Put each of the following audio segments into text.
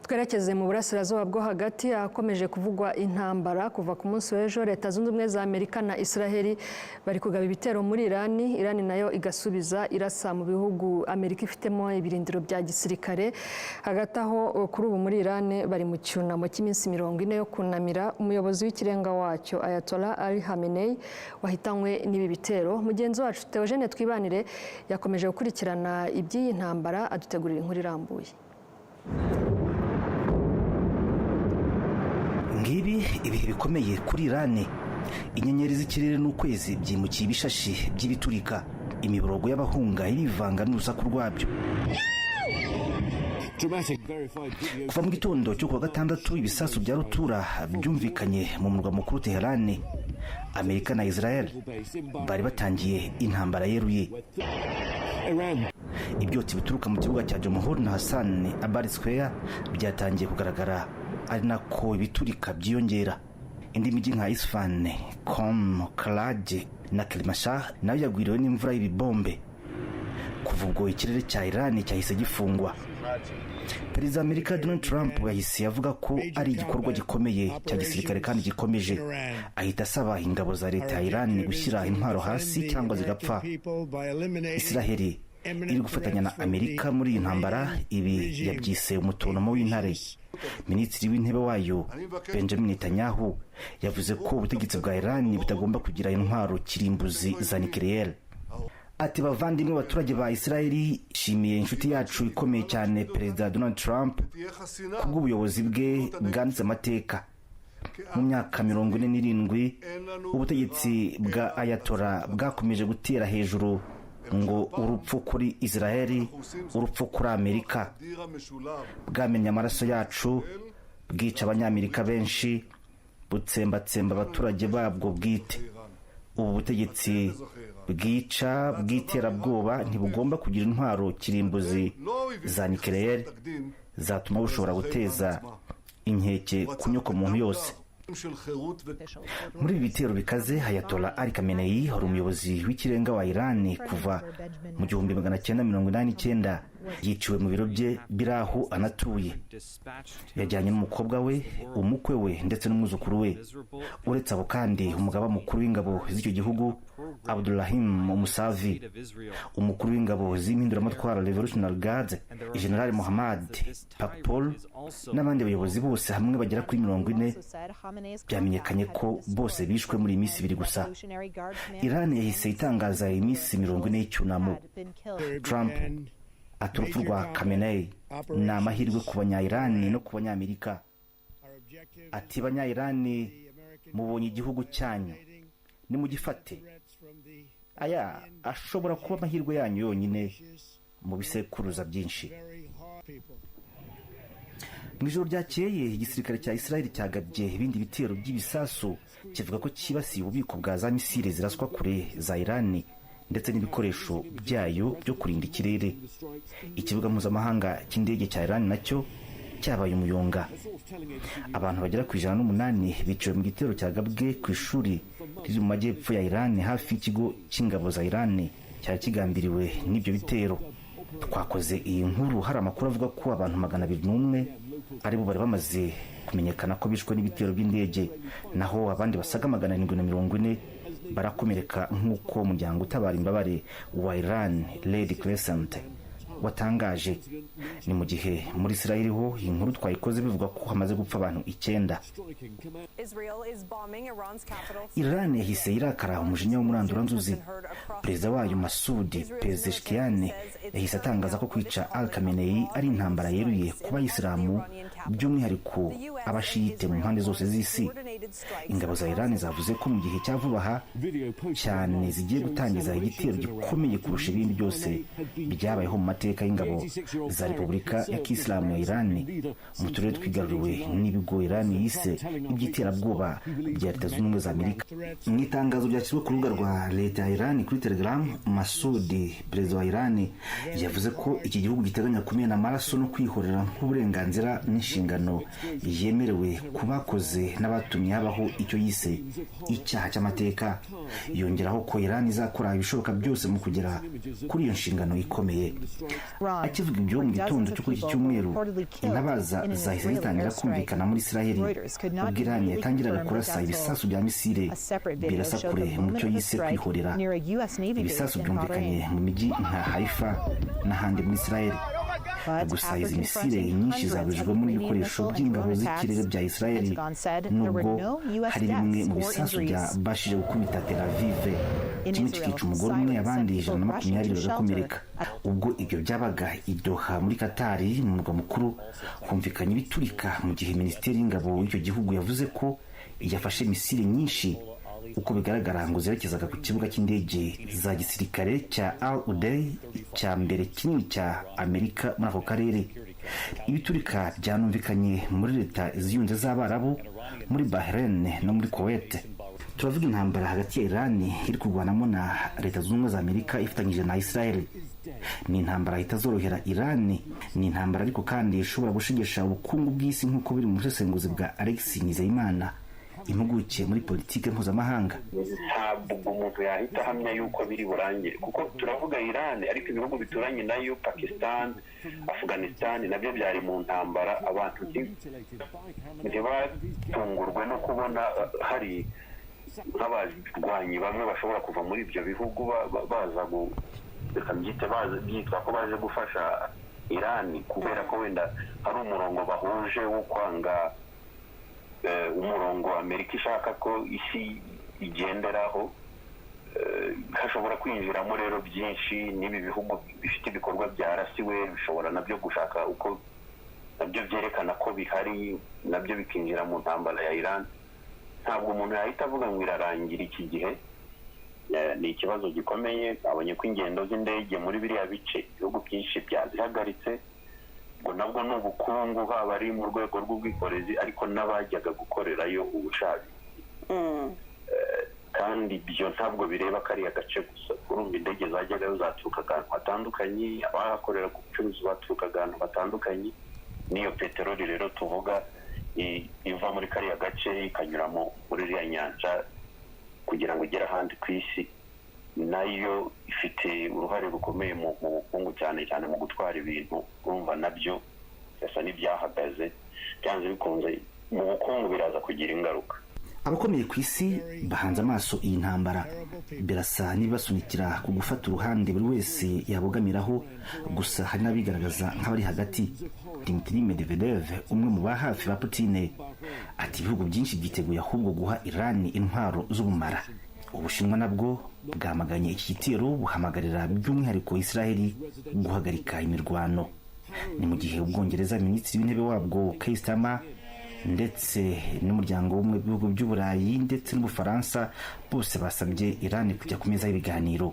Twerekeze mu Burasirazuba bwo Hagati, ahakomeje kuvugwa intambara kuva ku munsi w'ejo. Leta Zunze Ubumwe za Amerika na Israheli bari kugaba ibitero muri Irani, Irani nayo igasubiza irasa mu bihugu Amerika ifitemo ibirindiro bya gisirikare. Hagati aho, kuri ubu muri Irani bari mu cyunamo cy'iminsi 40 yo kunamira umuyobozi w'ikirenga wacyo, Ayatollah Ali Khamenei, wahitanywe n'ibi bitero. Mugenzi wacu Theogene Twibanire yakomeje gukurikirana iby'iyi ntambara, adutegurira inkuru irambuye. Ngibi ibihe bikomeye kuri Irani. Inyenyeri z'ikirere n'ukwezi byimukiye ibishashi by'ibiturika, imiborogo y'abahunga irivanga n'urusaku rwabyo. Kuva mu gitondo cyo kuwa gatandatu, ibisasu bya rutura byumvikanye mu murwa mukuru Teherani. Amerika na Israel bari batangiye intambara yeruye. Ibyotsi bituruka mu kibuga cya Jomhur na Hassan Abari Square byatangiye kugaragara, ari nako ibiturika byiyongera. Indi mijyi nka Isfahan, Qom, Karaj na Kermanshah nayo yagwiriwe n'imvura y'ibibombe. Kuva ubwo, ikirere cya Iran cyahise gifungwa. Perezida wa Amerika Donald Trump yahise avuga ko ari igikorwa gikomeye cya gisirikare kandi gikomeje, ahita asaba ingabo za leta ya Iran gushyira intwaro hasi cyangwa zigapfa. Israheli iri gufatanya na Amerika muri iyi ntambara, ibi yabyise umutonomo w'intare. Minisitiri w'Intebe wayo, Benjamin Netanyahu, yavuze ko ubutegetsi bwa Iran butagomba kugira intwaro kirimbuzi za nucléaire. Ati: "Bavandimwe, abaturage ba Israeli, shimiye inshuti yacu ikomeye cyane, Perezida Donald Trump, kubw'ubuyobozi bwe bwanditse amateka. Mu myaka 47, ubutegetsi bwa Ayatollah bwakomeje gutera hejuru ngo urupfu kuri Israeli, urupfu kuri Amerika. Bwamenye amaraso yacu, bwica Abanyamerika benshi, butsembatsemba abaturage babwo bwite. Ubu butegetsi bwica bw'iterabwoba ntibugomba kugira intwaro kirimbuzi za nucléaire zatuma bushobora guteza inkeke ku muntu yose." Muri ibi bitero bikaze, Ayatollah Ali Khamenei wari umuyobozi w'ikirenga wa Iran kuva mu 1989 yiciwe mu biro bye biri aho anatuye. Yajyanye n'umukobwa we, umukwe we ndetse n'umwuzukuru we. Uretse abo kandi, umugaba mukuru w'ingabo z'icyo gihugu, Abdurrahim Musavi, umukuru w'ingabo z'impinduramatwara, Revolutionary Guards, General Muhammad Pakpour, n'abandi bayobozi bose hamwe bagera kuri 40, byamenyekanye ko bose bishwe muri iyi minsi 2 gusa. Iran yahise itangaza iminsi 40 y'icyunamo. Trump ati: "Urupfu rwa Khamenei ni amahirwe ku Banya-Irani no ku Banyamerika." Ati: "Banya-Irani, mubonye igihugu cyanyu, nimugifate. Aya ashobora kuba amahirwe yanyu yonyine mu bisekuruza byinshi." Mu ijoro ryakeye, igisirikare cya Israel cyagabye ibindi bitero by'ibisasu, kivuga ko cyibasiye ububiko bwa za misile ziraswa kure za Irani ndetse n'ibikoresho byayo byo kurinda ikirere. Ikibuga mpuzamahanga cy'indege cya Irani nacyo cyabaye umuyonga. Abantu bagera ku 108 biciwe mu gitero cyagabwe ku ishuri riri mu majyepfo ya Irani, hafi y'ikigo cy'ingabo za Irani cyari kigambiriwe n'ibyo bitero. Twakoze iyi nkuru hari amakuru avuga ko abantu 201 aribo bari bamaze kumenyekana ko bishwe n'ibitero by'indege, naho abandi basaga 740 barakomereka, nk'uko umuryango utabara imbabare wa Iran, Red Crescent, watangaje. Ni mu gihe muri Israel ho iyi nkuru twayikoze bivuga ko hamaze gupfa abantu icyenda. Iran yahise irakara umujinya w'umuranduranzuzi. Perezida wayo, Masoud Pezeshkian, yahise atangaza ko kwica Al Khamenei ari intambara yeruye ku Bayisilamu, by'umwihariko Abashiyite mu mpande zose z'isi. Ingabo za Iran zavuze ko mu gihe cya vuba aha cyane zigiye gutangiza igitero gikomeye kurusha ibindi byose byabayeho mu mateka y'ingabo za Repubulika ya Kisilamu ya Iran mu turere twigaruriwe n'ibigo Iran yise iby'iterabwoba bya Leta Zunze Ubumwe za Amerika. Mu itangazo ryashyizwe ku rubuga rwa leta ya Iran kuri Telegram, Masudi, perezida wa Iran, yavuze ko iki gihugu giteganya kumena amaraso no kwihorera nk'uburenganzira n'inshingano. inshingano yemerewe ku bakoze n'abatumye habaho icyo yise icyaha cy'amateka. Yongeraho ko Iran izakora ibishoboka byose mu kugera kuri iyo nshingano ikomeye. Akivuga ibyo mu gitondo cyo kuri iki cyumweru, intabaza zahise zitangira kumvikana muri Israheli ubwo Iran yatangiraga kurasa ibisasu bya misile birasa kure mu cyo yise kwihorera. Ibisasu byumvikanye mu mijyi nka Haifa n'ahandi muri Israheli. Gusa izi misile nyinshi zaburijwemo n'ibikoresho by'ingabo z'ikirere bya Israeli, nubwo hari bimwe mu bisasu byabashije gukubita Tel Aviv, kimwe kikica umugore umwe, abandi 120 bagakomereka. Ubwo ibyo byabaga, i Doha muri Katari, mu murwa mukuru, humvikanye ibiturika mu gihe Minisiteri y'Ingabo y'icyo gihugu yavuze ko yafashe misile nyinshi, uko bigaragara ngo zerekezaga ku kibuga cy'indege za gisirikare cya Al Udeid, cya mbere kinini cya Amerika muri ako karere. Ibiturika byanumvikanye muri Leta Ziyunze z'Abarabu, muri Bahrain no muri Kuwait. Turavuga intambara hagati ya Iran iri kurwanamo na Leta Zunze Ubumwe za Amerika ifatanyije na Israel. Ni intambara itazorohera Iran. Ni intambara ariko kandi ishobora gushegesha ubukungu bw'isi, nk'uko biri mu busesenguzi bwa Alex Nizeyimana, impuguke muri politiki mpuzamahanga. Ntabwo umuntu yahita ahamya yuko biri burangire, kuko turavuga Iran, ariko ibihugu bituranye nayo, Pakistan, Afghanistan, nabyo byari mu ntambara. Abantu ntibatungurwe no kubona hari nk'abarwanyi bamwe bashobora kuva muri ibyo bihugu baza, reka mbyite byitwa ko baje gufasha Iran, kubera ko wenda hari umurongo bahuje wo kwanga umurongo Amerika ishaka ko isi igenderaho. Hashobora kwinjiramo rero byinshi. N'ibi bihugu bifite ibikorwa byarasiwe bishobora nabyo gushaka uko nabyo byerekana ko bihari, nabyo bikinjira mu ntambara ya Iran. Ntabwo umuntu yahita avuga ngo irarangira iki gihe. Ni ikibazo gikomeye. Abonye ko ingendo z'indege muri biriya bice ibihugu byinshi byazihagaritse, ngo nabwo ni ubukungu, haba ari mu rwego rw'ubwikorezi, ariko n'abajyaga gukorerayo ubushabitsi. Kandi ibyo ntabwo bireba kariya gace gusa. Urumva indege zajyagayo zaturukaga ahantu hatandukanye, abahakorera ku bucuruzi baturukaga ahantu hatandukanye. N'iyo peteroli rero tuvuga iva muri kariya gace ikanyuramo muri iriya nyanja kugira ngo igere ahandi ku isi, nayo ifite uruhare rukomeye mu bukungu, cyane cyane mu gutwara ibintu. Urumva nabyo birasa n'ibyahagaze. Byanze bikunze mu bukungu biraza kugira ingaruka. Abakomeye ku isi bahanze amaso iyi ntambara, birasa n'ibibasunikira ku gufata uruhande buri wese yabogamiraho. Gusa hari n'abigaragaza nk'abari hagati. Dmitry Medvedev, umwe mu ba hafi ba Putine, ati ibihugu byinshi byiteguye ahubwo guha Iran intwaro z'ubumara. Ubushinwa nabwo bwamaganye iki gitero, buhamagarira by'umwihariko Israheli guhagarika imirwano. Ni mu gihe Ubwongereza, Minisitiri w'Intebe wabwo Keir Starmer, ndetse n'Umuryango w'Ubumwe bw'Ibihugu by'Uburayi ndetse n'Ubufaransa bose basabye Iran kujya ku meza y'ibiganiro.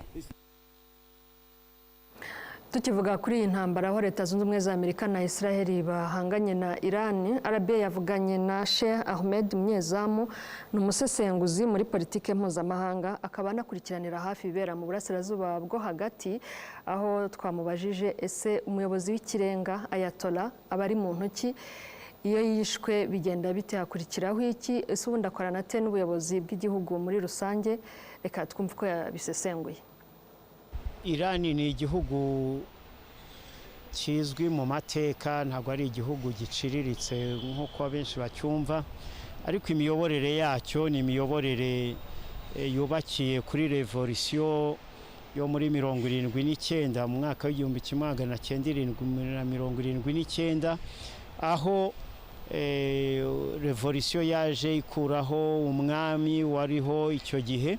Tukivuga kuri iyi ntambara, aho Leta Zunze Ubumwe za Amerika na Israel bahanganye na Iran, RBA yavuganye na Sheikh Ahmed Munyezamu. Ni umusesenguzi muri politike mpuzamahanga, akaba anakurikiranira hafi ibibera mu Burasirazuba bwo Hagati, aho twamubajije: ese umuyobozi w'ikirenga Ayatollah aba ari mu ntoki? Iyo yishwe bigenda bite? Hakurikiraho iki? Ese ubundi akorana ate n'ubuyobozi bw'igihugu muri rusange? Reka twumve uko yabisesenguye. Irani ni igihugu kizwi mu mateka, ntabwo ari igihugu giciriritse nk'uko abenshi bacyumva, ariko imiyoborere yacyo ni imiyoborere yubakiye kuri revolisiyo yo muri 79, mu mwaka w'1979, aho revolisiyo yaje ikuraho umwami wariho icyo gihe.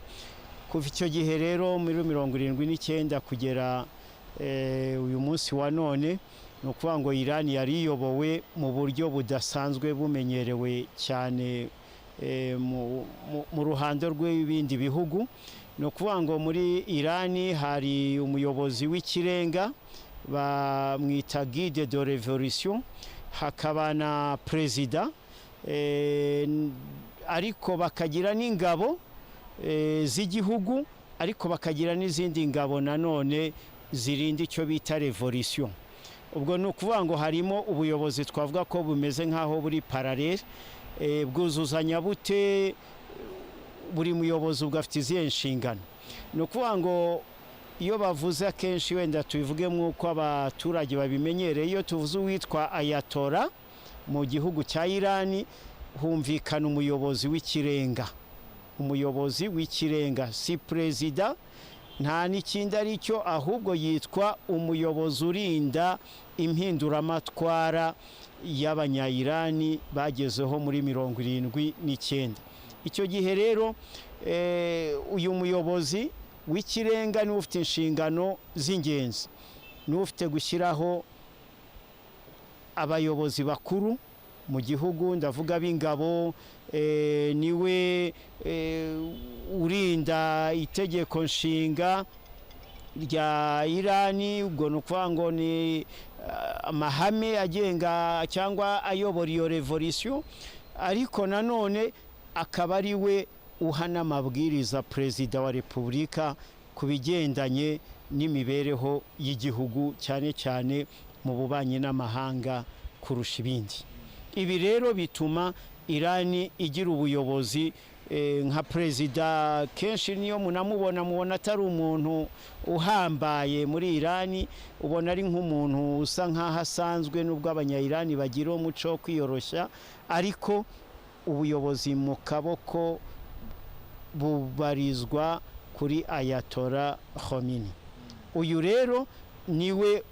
Kuva icyo gihe rero, muri 79 kugera uyu munsi wa none, ni ukuvuga ngo Irani yari iyobowe mu buryo budasanzwe bumenyerewe cyane mu ruhando rw'ibindi bihugu. Ni ukuvuga ngo muri Irani hari umuyobozi w'ikirenga, bamwita guide de révolution, hakaba na perezida, ariko bakagira n'ingabo z'igihugu, ariko bakagira n'izindi ngabo nanone zirinda icyo bita revolisiyo. Ubwo ni ukuvuga ngo harimo ubuyobozi twavuga ko bumeze nk'aho buri parallèle. Bwuzuzanya bute? Buri muyobozi ubwo afite izihe nshingano? Ni ukuvuga ngo iyo bavuze akenshi, wenda tubivuge nk'uko abaturage babimenyereye, iyo tuvuze uwitwa Ayatora mu gihugu cya Irani, humvikana umuyobozi w'ikirenga. Umuyobozi w'ikirenga si perezida, nta n'ikindi ari cyo, ahubwo yitwa umuyobozi urinda impinduramatwara y'Abanyayirani bagezeho muri 79. Icyo gihe rero uyu muyobozi w'ikirenga niwe ufite inshingano z'ingenzi, niwe ufite gushyiraho abayobozi bakuru mu gihugu, ndavuga b'ingabo, niwe urinda itegeko nshinga rya Irani. Ubwo ni ukuvuga ngo ni amahame agenga cyangwa ayobora iyo revolisiyo, ariko nanone akaba ari we uha n'amabwiriza perezida wa repubulika ku bigendanye n'imibereho y'igihugu, cyane cyane mu bubanyi n'amahanga kurusha ibindi. Ibi rero bituma Irani igira ubuyobozi nka perezida. Kenshi niyo munamubona, mubona atari umuntu uhambaye muri Irani, ubona ari nk'umuntu usa nk'aho asanzwe, nubwo Abanyayirani bagira umuco wo kwiyoroshya, ariko ubuyobozi mu kaboko bubarizwa kuri Ayatora Khomini. Uyu rero niwe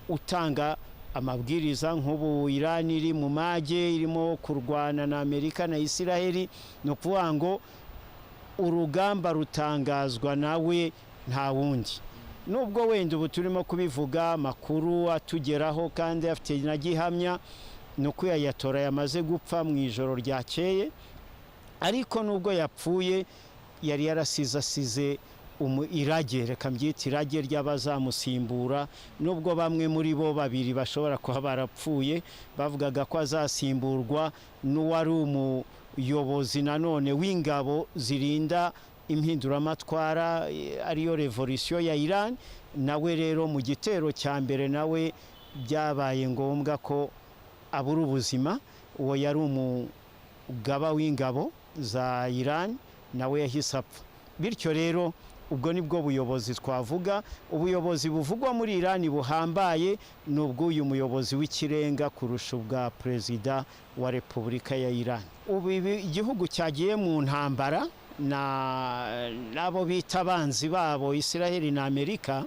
utanga amabwiriza. Nk'ubu Irani iri mu mage, irimo kurwana na Amerika na Isiraheli, ni ukuvuga ngo urugamba rutangazwa nawe, nta wundi. Nubwo wenda ubu turimo kubivuga, amakuru atugeraho kandi afite na gihamya ni uko Ayatora yamaze gupfa mu ijoro ryakeye, ariko nubwo yapfuye yari yarasize asize irage, reka mbyite irage ry'abazamusimbura, nubwo bamwe muri bo babiri bashobora kuba barapfuye. Bavugaga ko azasimburwa n'uwari umuyobozi nanone w'ingabo zirinda impinduramatwara, ariyo revolisiyo ya Iran. Nawe rero mu gitero cya mbere nawe byabaye ngombwa ko abura ubuzima. Uwo yari umugaba w'ingabo za Iran, nawe yahise apfa. Bityo rero ubwo nibwo buyobozi twavuga. Ubuyobozi buvugwa muri Irani buhambaye ni ubw'uyu muyobozi w'ikirenga kurusha ubwa perezida wa repubulika ya Irani. Ubu igihugu cyagiye mu ntambara n'abo bita abanzi babo, Isiraheli na Amerika.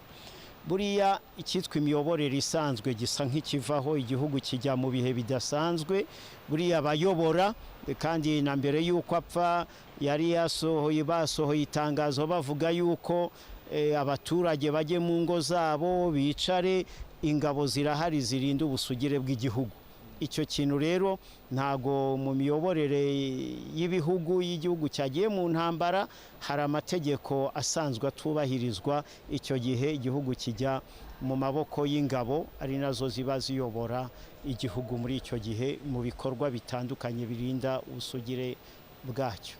Buriya icyitwa imiyoborere isanzwe gisa nk'ikivaho, igihugu kijya mu bihe bidasanzwe. Buriya abayobora, kandi na mbere y'uko apfa yari yasohoye, basohoye itangazo bavuga y'uko abaturage bajye mu ngo zabo bicare, ingabo zirahari zirinda ubusugire bw'igihugu. Icyo kintu rero ntago mu miyoborere y'ibihugu y'igihugu cyagiye mu ntambara hari amategeko asanzwe atubahirizwa. Icyo gihe igihugu kijya mu maboko y'ingabo, ari nazo ziba ziyobora igihugu muri icyo gihe mu bikorwa bitandukanye birinda ubusugire bwacyo.